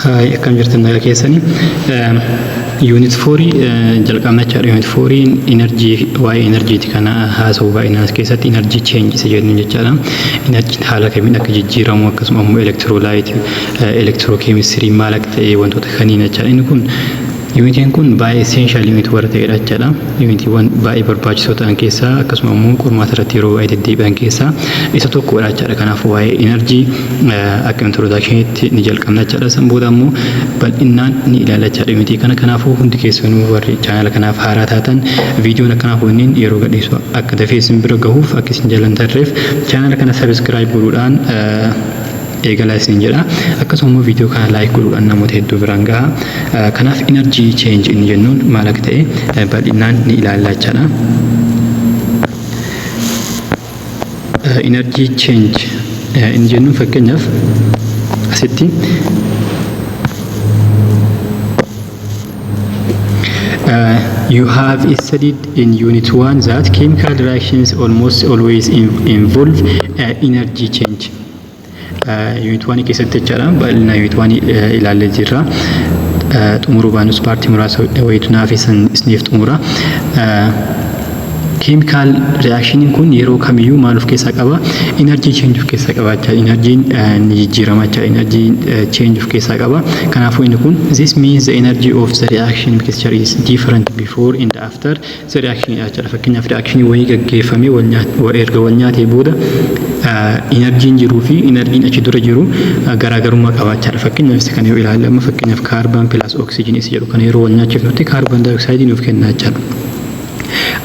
Hi, akkam jirtan, nagaa keessanii? Unit fourii jalqabna jechaadha. Unit fouriin energy, waa'ee energyti kana haasa'u baay'inaan as keessatti energy change isa jennu jechaadha. Energyn haala kamiin akka jijjiiramu, akkasuma immoo electrolyte, electrochemistry maal akka ta'e, wantoota kaniin jechaadha. Inni kun, unitiin kun baay'ee essential unit warra ta'edha jechaadha. Unitiiwwan baay'ee barbaachisoo ta'an keessaa, akkasuma immoo qormaata irratti yeroo baay'ee deddeebi'an keessaa isa tokkodha jechaadha. Kanaaf waa'ee energy akka introductionitti ni jalqabna jechaadha. San booda immoo bal'inaan ni ilaalla jechaadha unitii kana. Kanaafuu hundi keessanuu warri channela kanaaf haaraa taatan, viidiyoon akkanaa kunniin yeroo gadhiisu akka dafee isin bira gahuuf, akka isin jalan tarreef, channela kana subscribe godhuudhaan eegalaa isin jedha. Akkasuma immoo viidiyoo kana like godhuudhaan namoota hedduu biraan gaha. Kanaaf energy change inni jennuun maal akka ta'e bal'inaan ni ilaalla jechaadha. Energy change inni jennuun, fakkeenyaaf asitti you have studied in unit 1 that chemical reactions almost always involve energy change. Unit 1 keessatti jechaadha, bal'ina unit 1 ilaallee jirra. Xumuruu baanus partii muraasa wayitu naaf isiniif xumura. Chemical reactioniin kun yeroo kamiyyuu maal of keessaa qaba? Energy change of keessaa qaba jechaadha. Energyn ni jijjiirama jechaadha. Energy change of keessaa qaba. Kanaafuu inni kun, this means the energy of the reaction mixture is different before and after the reaction jechaadha. Fakkeenyaaf, reactionii wayii gaggeeffamee erga wal nyaatee booda energyn jiruu fi energyn achi dura jiru garaagarummaa qaba jechaadha. Fakkeenyaaf, isa kana yoo ilaalle amma, fakkeenyaaf carbon plus oxygen isa jedhu kana yeroo wal nyaachifnutti carbon dioxide nuuf kenna jechaadha.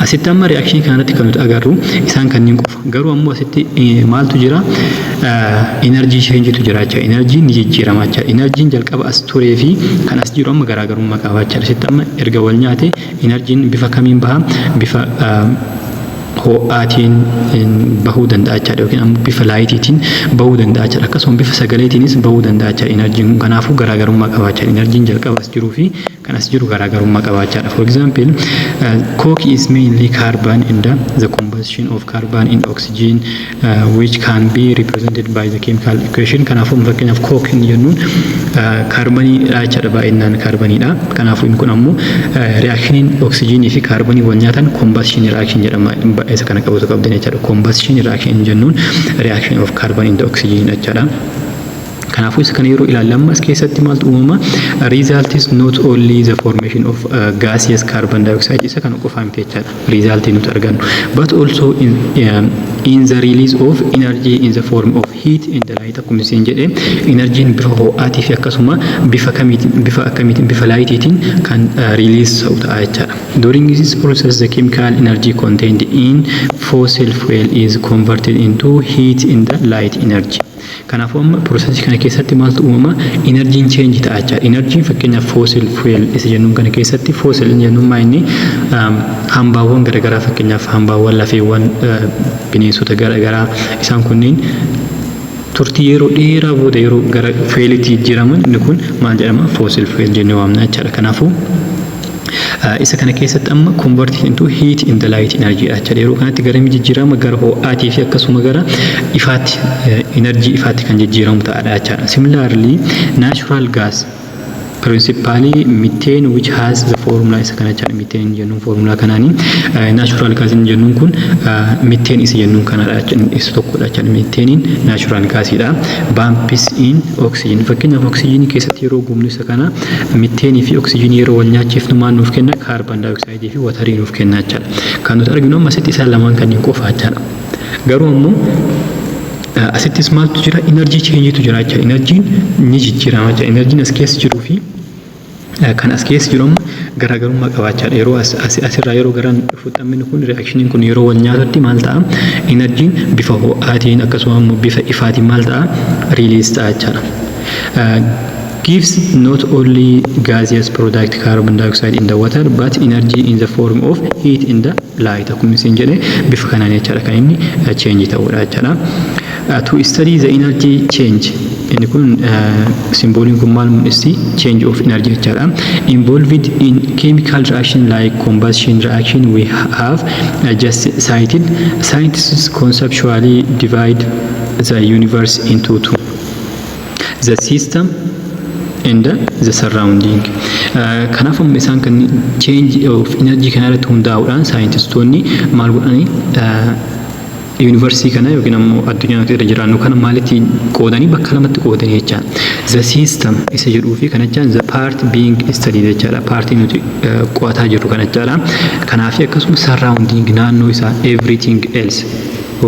Asitti amma reactionii kanarratti kan nuti agarru isaan kanneen qofa. Garuu ammoo asitti maaltu jira? Energy changeitu jira jechuudha. Energyn ni jijjiirama jechuudha. Energyn jalqaba as turee fi kan as jiru amma garaagarummaa qaba jechuudha. Asitti amma erga wal nyaate energyn bifa kamiin baha? Bifa ho'aatiin bahuu danda'a jechaadha, yookiin ammoo bifa lightiitiin bahuu danda'a jechaadha. Akkasuma bifa sagaleetiinis bahuu danda'a jechaadha energyn kun. Kanaafuu garaagarummaa qaba jechaadha. Energyn jalqaba as jiruu fi kan as jiru garaagarummaa qaba jechaadha. For example, coke is mainly carbon in the combustion of carbon in oxygen, which can be represented by the chemical equation. Kanaafuu fakkeenyaaf coke inni jennuun kaarbaniidha jechaadha, baay'inaan kaarbaniidha. Kanaafuu inni kun ammoo reactioniin oksijiinii fi kaarbanii wal nyaatan combustion reaction jedhama. Isa kana qabatu qabdan jechaadha. Combustion reaction jennuun reaction of carbon in the oxygen jechaadha. Kanaafuu isa kana yeroo ilaalle amma as keessatti maaltu uumama? Result is not only the formation of gaseous carbon dioxide, isa kana qofaa miti jechaadha. Result nuti argannu. But also in the release of energy in the form of heat and the light. Akkuma isin jedhe, energyn bifa ho'aatii fi akkasuma bifa kamiitiin, bifa akkamiitiin, bifa lightiitiin kan release ta'u ta'a jechaadha. During this process, the chemical energy contained in fossil fuel is converted into heat in the light energy. Kanaafuu amma processii kana keessatti maaltu uumama? Energyn change ta'a jechaadha. Energyn fakkeenyaaf fossil fuel isa jennuun kana keessatti, fossil jennuun maa inni hambaawwan garaagaraa, fakkeenyaaf hambaawwan lafeewwan bineensota garaagaraa, isaan kunneen turtii yeroo dheeraa booda yeroo gara fuelitti jijjiiraman, inni kun maal jedhama? Fossil fuel jennee waamna jechaadha. Kanaafuu isa kana keessatti amma convert into heat in the light energy jechaadha. Yeroo kanatti gara jijjiirama gara ho'aatii fi akkasuma gara ifaatti, energy ifaatti kan jijjiiramu ta'adha jechaadha. Similarly, natural gas, principally methane, which has the formula, isa kana jechaadha. Methane jennuun formula kanaani, natural gas jennuun kun methane isa jennuun kanadha, isa tokkodha jechaadha. Methane natural gasidha. Burns in oxygen, fakkeenyaaf oxygen keessatti yeroo gubnu, isa kana methane fi oxygen yeroo wal nyaachifnu maal nuuf kenna? Carbon dioxide fi waterii nuuf kenna jechaadha. Kan nuti arginu amma asitti isaan lamaan kanneen qofa jechaadha. Garuu ammoo asittis maaltu jira? Energy changeitu jira jechaadha. Energyn ni jijjiirama jechaadha. Energyn as keessa jiruu fi kan as keessa jiru amma garaagarummaa qabaachaadha. Yeroo asirraa yeroo gara dhufutti, amma inni kun, reactioniin kun yeroo wal nyaatutti maal ta'a? Energyn bifa ho'aatiin akkasuma immoo bifa ifaatiin maal ta'a? Release ta'a jechaadha. Gives not only gaseous product carbon dioxide in the water but energy in the form of heat in the light. Akkuma isin jedhe, bifa kanaan jechaadha kan inni change ta'uudha jechaadha. To study the energy change, inni kun symboliin kun maal mul'isti? Change of energy jechaadha. Involved in chemical reaction like combustion reaction we have just cited, scientists conceptually divide the universe into two: the system and the surrounding. Kanaaf amma isaan kan change of energy kana irratti hundaa'uudhaan saayintistoonni maal godhanii, yuunivarsiitii kana yookiin ammoo addunyaa nuti irra jiraannu kana maalitti qoodanii, bakka lamatti qoodanii jechaadha. The system isa jedhuu fi kana jechaan the part being studied jechaadha. Partii nuti qo'ataa jirru kana jechaadha. Kanaaf akkasuma surrounding, naannoo isaa, everything else,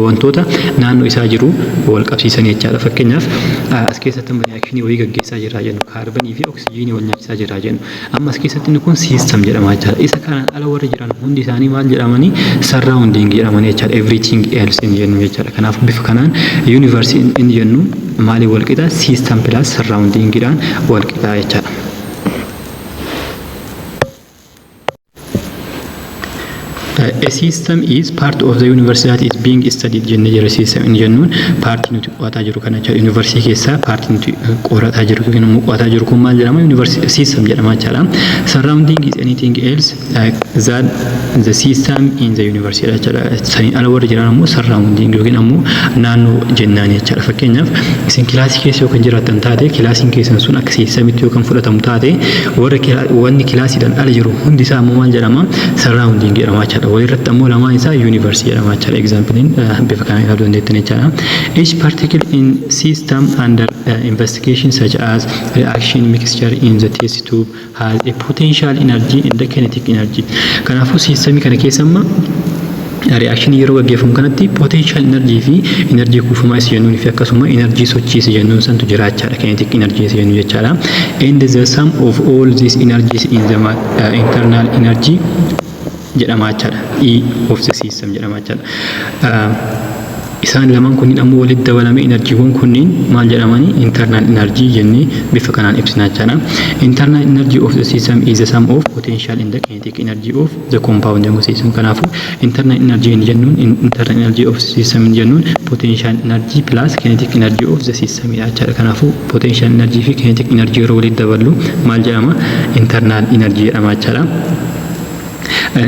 wantoota naannoo isaa jiru wal qabsiisanii jechaadha. Fakkeenyaaf, as keessatti amma reactionii wayii gaggeessaa jirraa jennu, kaarbanii fi oksijiinii wal nyaachisaa jirraa jennu. Amma as keessatti inni kun system jedhama jechaadha. Isa kanaan ala warri jiran hundi isaanii maal jedhamanii? Surrounding jedhamanii jechaadha. Everything else inni jennu jechaadha. Kanaaf bifa kanaan universe inni jennu maaliin wal qixa? System plus surroundingidhaan wal qixa jechaadha. A system is part of the universe that is being studied jennee jira. System inni jennuun partii nuti qo'ataa jiru kana jechaadha. University keessaa partii nuti qorataa jiru yookiin immoo qo'ataa jiru kun maal jedhama? University system jedhama jechaadha. Surrounding is anything else that the system in the universe jechaadha. Saniin ala warri jiran ammoo surrounding yookiin ammoo naannoo jennaan jechaadha. Fakkeenyaaf, isin kilaasii keessa yoo kan jiraattan taate, kilaasiin keessan sun akka systemitti yoo kan fudhatamu taate, warra wanni kilaasiidhaan ala jiru hundi isaa ammoo maal jedhama? Surrounding jedhama jechaadha. Walirratti ammoo lamaan isaa universe jedhama jechaadha. Exampleiin bifa kanaan ilaaluu dandeettan jechaadha. Each particle in system under investigation, such as reaction mixture in the test tube, has a potential energy and the kinetic energy. Kanaafuu systemii kana keessa amma reaction yeroo gaggeeffamu kanatti potential energy fi energy kuufamaa isa jennuun fi akkasuma energy sochii isa jennuun santu jiraachaadha. Kinetic energy isa jennu jechaadha. And the sum of all these energies in the internal energy jedhama jechaadha. E of the system jedhama jechaadha. Isaan lamaan kunniin ammoo walitti dabalame enerjiiwwan kunniin maal jedhamanii? Internal energy jennee bifa kanaan ibsina jechaadha. Internal energy of the system is the sum of potential and the kinetic energy of the compound system. Kanaafuu internal energy inni jennuun, internal energy of the system inni jennuun, potential energy plus kinetic energy of the system jechaadha. Kanaafuu potential energy fi kinetic energy yeroo walitti daballu maal jedhama? Internal energy jedhama jechaadha.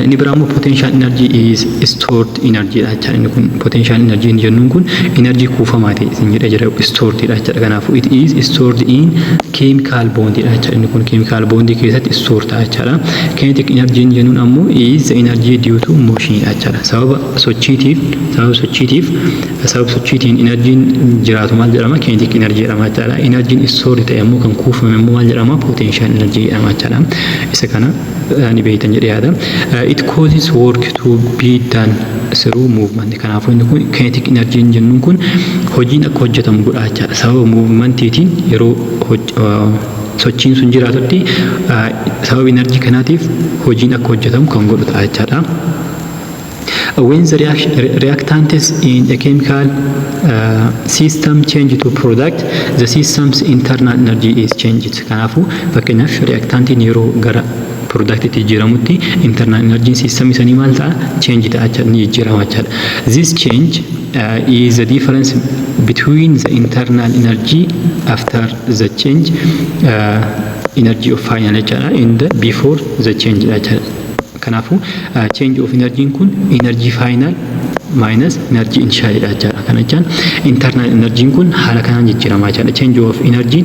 Inni biraa immoo potential energy is stored energy dha jechaadha. Inni kun potential energy inni jennuun kun energy kuufamaa ta'e isin jedhee jira, stored dha jechaadha. Kanaafuu it is stored in chemical bond dha jechaadha. Inni kun chemical bond keessatti store ta'a jechaadha. Kinetic energy inni jennuun ammoo is the energy due to motion dha jechaadha. Sababa sochiitiin energiin jiraatu maal jedhama? Kinetic energy jedhama jechaadha. Energiin stored ta'e ammoo, kan kuufame ammoo maal jedhama? Potential energy jedhama jechaadha. Isa kana ni beektan jedhee yaada. It causes work to be done through movement. Kanaafuu inni kun kinetic energy jennuun kun hojiin akka hojjetamu godha jechaadha. Sababa movementiitiin yeroo sochiin sun jiraatutti sababa energy kanaatiif hojiin akka hojjetamu kan godhu ta'a jechaadha. When the reactants in a chemical system change to product, the system's internal energy is changed. Kanaafuu fakkeenyaaf, reactantiin yeroo gara productitti jijjiiramutti internal energy system isanii maal ta'a? Change ta'a jechaadha, ni jijjiirama jechaadha. This change is the difference between the internal energy after the change, energy of final jechaadha, and before the change jechaadha. Kanaafuu change of energy kun energy final minus energy initial dha jechaadha. Kana jechaan internal energy kun haala kanaan jijjiiramaa jechaadha. Change of energy,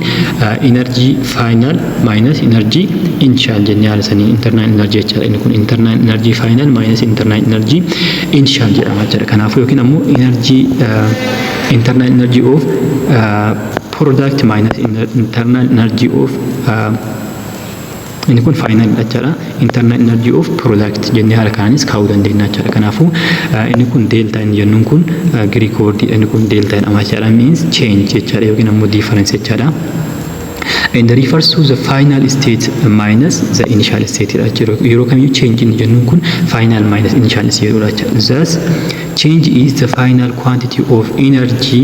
energy final minus energy initial jennee haala sanii internal energy jechaadha. Inni kun internal energy final minus internal energy initial jedhama jechaadha. Kanaafuu yookiin ammoo energy internal energy of product minus internal energy of, inni kun final jechaadha. Internal energy of product jennee haala kanaanis kaa'uu dandeenya jechaadha. Kanaafuu inni kun delta inni jennuun kun Greek word, inni kun delta jedhama jechaadha. Means change jechaadha yookiin ammoo difference jechaadha. And refers to the final state minus the initial state dha jechuudha. Yeroo kamiyyuu change inni jennuun kun final minus initial state jedhudha jechuudha. Thus change is the final quantity of energy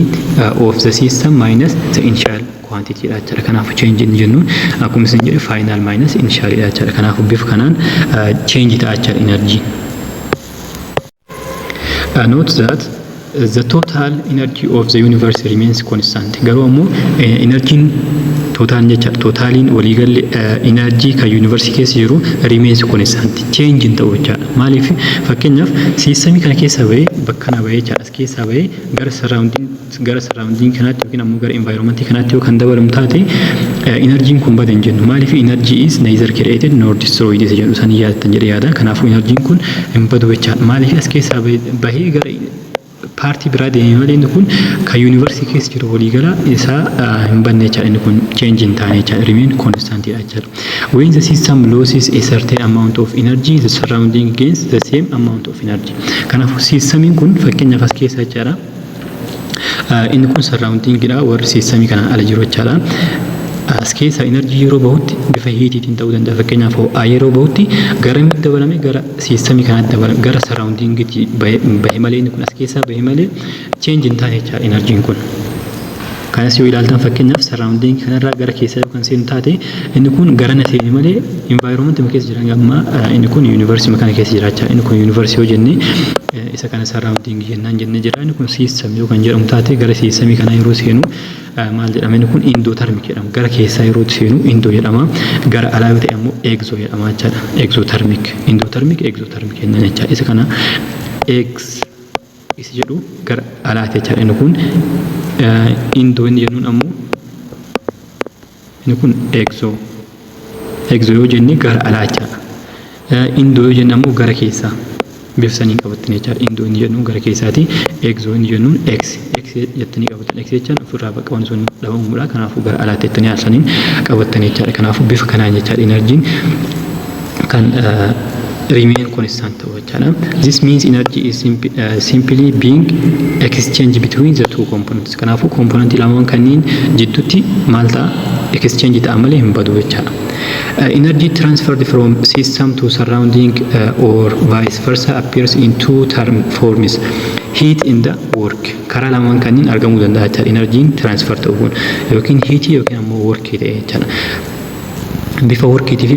of the system minus the initial quantity dha jechuudha. Kanaafuu change inni jennuun akkuma isin jedhe final minus initial dha jechuudha. Kanaafuu bifa kanaan change ta'a jechuudha energy. Note that the total energy of the universe remains constant. Garuu ammoo energiin Total jecha totaliin waliigalli energy kan universe keessa jiru remains constant, change hin ta'u jechaadha. Maaliif? Fakkeenyaaf, systemii kana keessa bahee, bakka kana bahee jechaadha. As keessaa bahee gara surrounding kanaatti yookiin ammoo gara environmentii kanaatti yoo kan dabalamu taate, energyn kun bada hin jennu. Maaliif? Energy is neither created nor destroyed isa jedhu sanii yaadattan jedhee yaada. Kanaafuu energyn kun hin badu jechaadha. Maaliif? As keessaa bahee gara partii biraa deeme malee, inni kun kan universeii keessa jiru waliigala isaa hin banne jechaadha. Inni kun change hin taane jechaadha. Remain constant jechaadha. When the system loses a certain amount of energy, the surrounding gains the same amount of energy. Kanaafuu systemiin kun, fakkeenyaaf, as keessa jechaadha. Inni kun surroundingidha, warri systemii kanaan ala jiru jechaadha. As keessa energy yeroo bahutti bifa heatiitiin ta'uu danda'a. Fakkeenyaaf, ho'aa yeroo bahutti gara dabalame, gara systemii kanaatti dabalame, gara surroundingiitti bahe malee, inni kun as keessaa bahe malee change hin taane jechaadha energyn kun. Kanas yoo ilaaltan, fakkeenyaaf, surrounding kanarraa gara keessaa yoo kan seenu taate, inni kun gara na seene malee environment keessa jiran amma inni kun universeii kana keessa jiraachaa. Inni kun universeii yoo jenne, isa kana surrounding jennaan jennee jira. Inni kun system yoo kan jedhamu taate, gara systemii kanaa yeroo seenu maal jedhama? Inni kun endothermic jedhama. Gara keessaa yeroo seenu endo jedhama. Gara alaa yoo ta'e ammoo exo jedhama jechaadha. Exothermic, endothermic, exothermic jennaan jechaadha. Isa kana ex isa jedhu gara alaati jechaadha. Inni kun endo inni jennuun ammoo inni kun exo. Exo yoo jenne gara alaa jechaadha. Endo yoo jenne ammoo gara keessaa. Bifa saniin qabattan jechaadha. Endo inni jennuun gara keessaati. Exo inni jennuun ex. Ex jettanii qabattan. Ex jechaan ofirraa bakka wanti sun dhabamuudha. Kanaafuu gara alaatti jettanii haala saniin qabattan jechaadha. Kanaafuu bifa kanaan jechaadha energyn kan remain constant ta'u jechaadha. This means energy is simply being exchanged between the two components. Kanaafuu componentii lamaan kanneen jidduutti maal ta'a? Exchange ta'a malee hin badu jechaadha. Energy transferred from system to surrounding or vice versa appears in two term forms: heat and the work. Karaa lamaan kanneen argamuu danda'a jechaadha. Energyn transfer ta'u kun yookiin heat yookiin ammoo work ta'e jechaadha. Bifa workiitii fi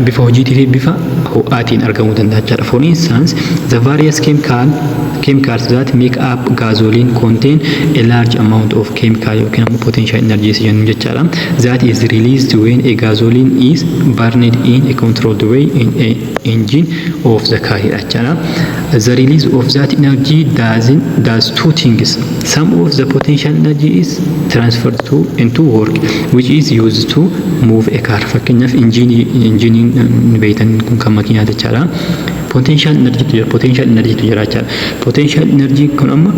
bifa hojiitii fi bifa ho'aatiin argamuu danda'a jechaadha. For instance, the various chemicals that make up gasoline contain a large amount of chemical yookiin ammoo potential energy jennu jechaadha. That is released when a gasoline is burned in a controlled way in a engine of the car jechaadha. The release of that energy does two things. Some of the potential energy is transferred to into work, which is used to move a car. Fakkeenyaaf, engineiin beektan kun kan makiinaa jechaadha. Potential energy tu jira, potential energy tu jira jechaadha. Potential energy kun amma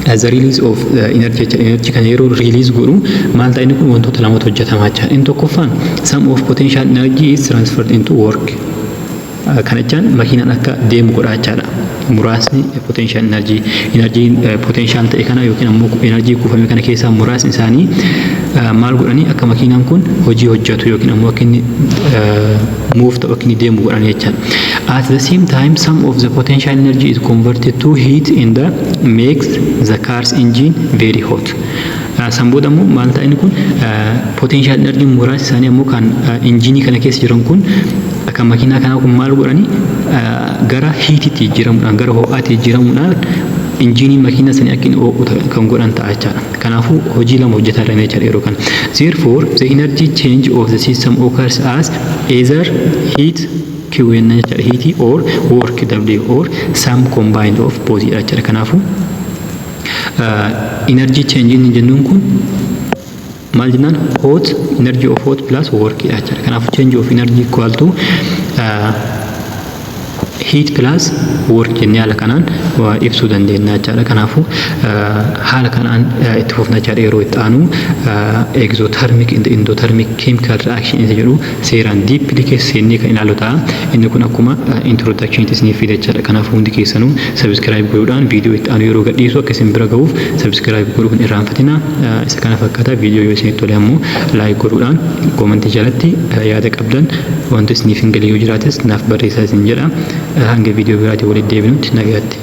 as a release of energy jecha, energy kana yeroo release godhu maal ta'a? Inni kun wantoota lamatu hojjetama jechaadha. Inni tokkoffaan, some of potential energy is transferred into work. Kana jechaan makiinaan akka deemu godha jechaadha. Muraasni potential energy potential ta'e kana yookiin ammoo energy kuufame kana keessaa muraasni isaanii maal godhanii? Akka makiinaan kun hojii hojjetu yookiin ammoo akka inni move ta'u, akka inni deemu godhan jechaadha. At the same time, some of the potential energy is converted to heat and the makes the car's engine very hot. San booda immoo maal ta'a? Inni kun potential energy muraasni isaanii ammoo kan engineii kana keessa jiran kun, kan makiinaa kanaa kun, maal godhanii? Gara heatitti jijjiiramuudhaan, gara ho'aatti jijjiiramuudhaan engineiin makiinaa sanii akka inni ho'u kan godhan ta'a jechaadha. Kanaafuu hojii lama hojjetaa jiran jechaadha yeroo kana. Therefore, the energy change of the system occurs as either heat Q jenna jechaadha, heat or work W or some combined of both jechaadha. Kanaafuu energy change inni jennuun kun maal jennaan? Hot energy of hot plus work dha jechaadha. Kanaafuu change of energy equal to heat plus work jennee haala kanaan ibsuu dandeenya jechaadha. Kanaafuu haala kanaan itti fufna jechaadha. Yeroo itti aanu exothermic and endothermic chemical reaction isa jedhu seeraan deeply keessa seennee kan ilaalu ta'a. Inni kun akkuma introduction isiniif fida jechaadha. Kanaafuu hundi keessanuu subscribe godhuudhaan viidiyoo itti aanu yeroo gadhiisu akka isin bira gahuuf subscribe godhuu hin irraanfatina. Isa kana fakkaata. Viidiyoo yoo isinitti tole ammoo like godhuudhaan, commentii jalatti yaada qabdan, wanti isiniif hin galle yoo jiraates naaf barreessaa isin jedha. Hanga viidiyoo biraatiin walitti deebinutti nagaatti.